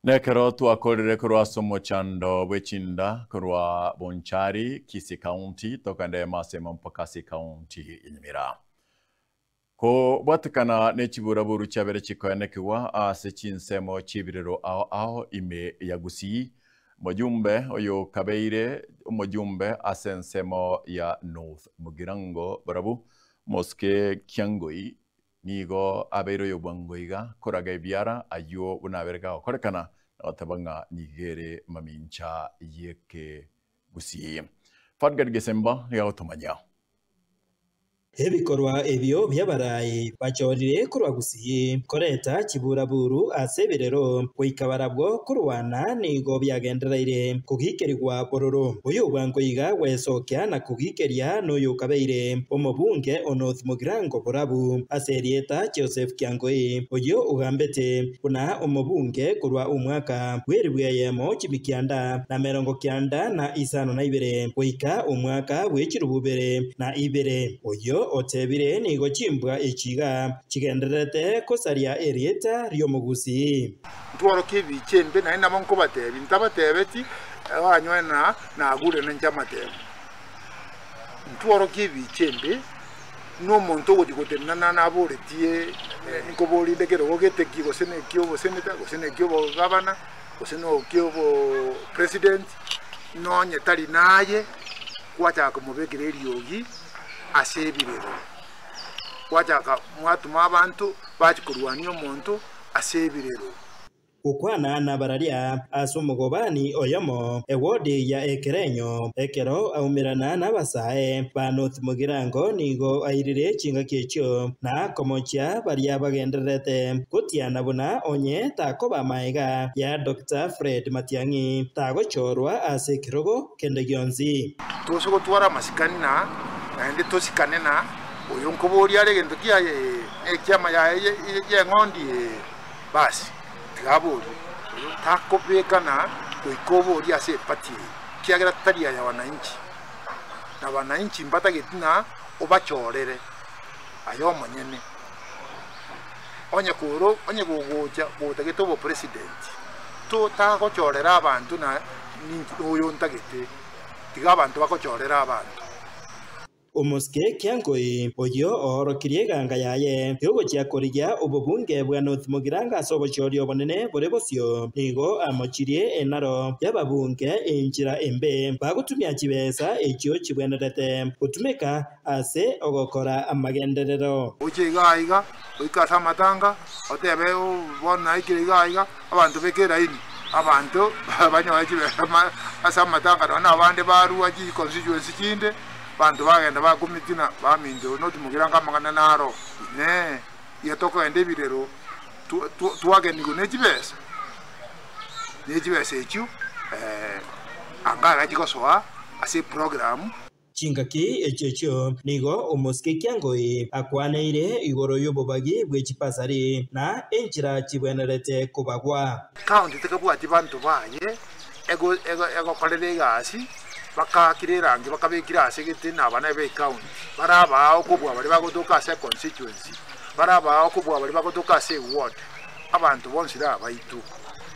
Nekero twakorire korwa ase omochando bw'echinda korwa Bonchari, Kisii County, tokende Masemo mpaka ase County ya Nyamira. Kobwatekana ne chiburaburu chiabere chikoenekigwa ase chinsemo chi'ebirero ao ao ime ya Gusii, mojumbe oyo kabeire omojumbe ase ensemo ya North Mugirango barabwo Mosike Kiangoi Nigo abeire oyo bwango iga koraga ebiara ayio buna abere gagokorekana na goteba ng'a nigo ere mamincha y'ekegusii. Fadgard Gesemba nigo agotomanyia. Ebikorwa ebio bi'abarai bachorire korwa Gusii koreta chiburaburu ase ebirero goika barabwo korwana nigo biagendereire kogikerigwa bororo. Oyo bwango iga gwesokia na kogikeria noyokabeire omobunge o North Mugirango Borabu ase erieta Joseph Kiangoi, oyio ogambete buna omobunge korwa omwaka bw'eribu eyemo chimikianda na merongo kianda na isano na ibere goika omwaka bwe chirubu ibere na ibere, oyio otebire nigo chimbwa echi iga chigendererete kosaria erieta ri'omogusii. Ntworokie ebicha embe, naende nabo nkobatebia, ntabatebeti, banyore na nagure ninche amatemo. Ntworokie ebicha embe, na omonto ogochia gotenena naboretie nkoborinde kerogo gete ki gose na ekio oboseneta gose na ekio obogavana gose na ekio obopresident, nonye tari naye, gwachaka komobekera eriogi ase ebirero. Gwachaka mwatoma abanto bachia korwania omonto ase ebirero. Gokwana nabararia ase omogobani oyomo ewodi ya ekerenyo, ekero aumerana nabasae ba North Mugirango nigo airire chingaki echio na komochia baria bagendererete gotiana buna onye takoba maega ya Doctor Fred Matiang'i tagochorwa ase ekerogo kende gionsi. Tose gotwara amasikani na naende tosikane na oyo nkoboria are egento kiaye ee, na ekiama yaye y'eng'ondi ee. Basi, tiga aborie, oyo takobekana goika oborie ase epati eye, ekiagera tari aya wananchi, na wananchi mbatageti ng'a obachorere aye omonyene. Onye koro onye gogocha gotagete obopresident, totagochorera abanto na ninki oyo ntagete, tiga abanto bagochorere abanto. Omosike Kiankoi, oyio oorokirie eganga yaye y'ogochia korigia obobunge bwa North Mugirango ase obochori obonene bore bosio, nigo amochirie enaro y'ababunge enchera embe bagotumia chibesa echio chibwenerete gotumeka ase ogokora amagenderero. Oche iga aiga, oike ase amatanga, otebe bono naikire iga aiga, abanto beke eraini, abanto banyore chibesa ase amatanga nonya na abande barua chiconstituency chinde. Abanto bagenda bakumitina, baminto, notimokera nkamang'ana naro. Inee! Iga tokogenda ebirero twagenigwe ne chibesa? Ne chibesa echio anga iga chigosoa ase eprogramu. Chingaki echio echio nigo omosike Kiangoi akwaneire igoro y'obobagi bwe chipasari na enchera chibwenerete kobagwa. County tekabwati banto baye egokorera egasi, bakaakire erangi bakabekire ase gete na abana be ecounty, bare abao kobua baria bagotoka ase econstituency, bare abao kobua baria bagotoka ase eward, abanto bonsi na abaito.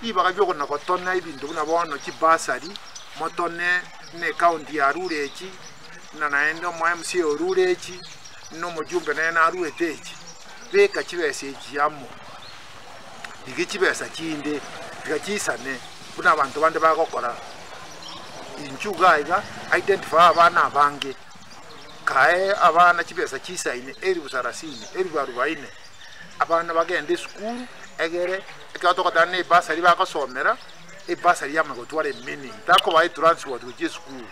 Ribaga ri'okona gotona ebinto buna bono chibursary, motone na ecounty yarure echi, na naende omo MCA orure echi, na omojumbe nere naruete echi, beka chibesa echi amo. Rigia chibesa chinde, tiga chisane buna abanto bande bagokora. Inchuo iga iga, identify abana abange, kae abana chibesa chisaine elifu sarasini, elifu arubaini, abana bagende esukuru egere ekero togoteba na ebasari bagosomera, ebasari yamanya gotwara emeaning, takobaa etransport gochia esukuru.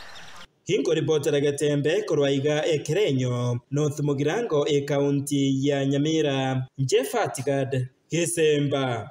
Inkoripotera Getembe korwa iga Ekerenyo, North Mugirango, Ekaunti ya Nyamira. Inche Fatgad Gesemba.